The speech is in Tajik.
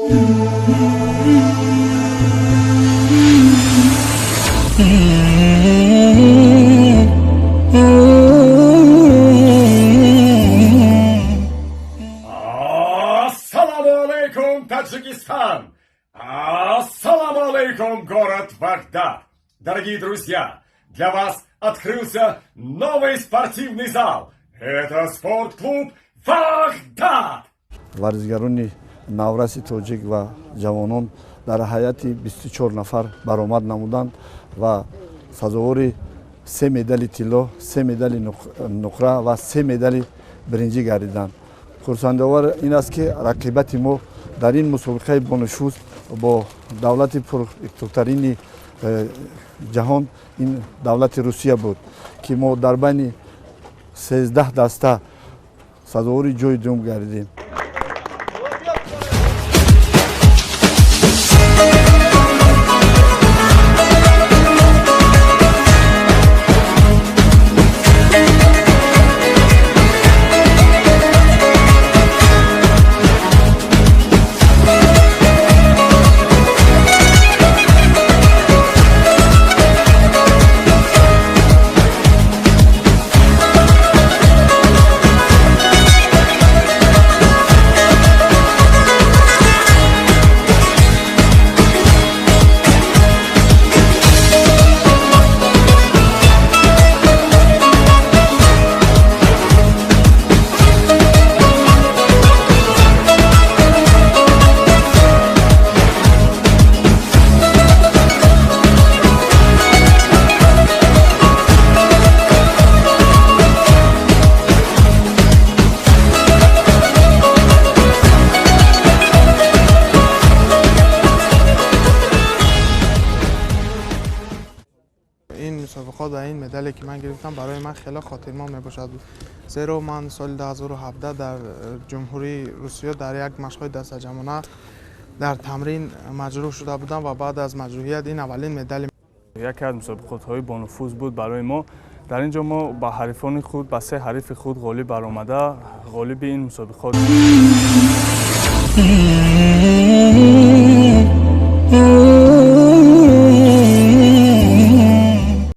Ассаламу алейкум, Таджикистан! Ассаламу алейкум, город Вахдат! Дорогие друзья, для вас открылся новый спортивный зал. Это спортклуб «Вахдат»! Варзигарони навраси тоҷик ва ҷавонон дар ҳайати 24 нафар баромад намуданд ва сазовори се медали тилло, се медали нуқра ва се медали биринҷӣ гардиданд. Хурсандиовар ин аст, ки рақибати мо дар ин мусобиқаи бонуфуз бо давлати пуриқтиҳтарини ҷаҳон, ин давлати Русия буд, ки мо дар байни 13 даста сазовори ҷои дуюм гардидем. Ин мусобиқот ва ин медале, ки ман гирифтам, барои ман хеле хотирмон мебошад, зеро ман соли 2017 дар Ҷумҳурии Русия дар як машқҳои дастаҷамъона дар тамрин маҷрӯҳ шуда будам ва баъд аз маҷрӯҳият ин аввалин медали Яке аз мусобиқотҳои бонуфуз буд барои мо. Дар ин ҷо мо ба ҳарифони худ, ба се ҳарифи худ ғолиб баромада, ғолиби ин мусобиқот.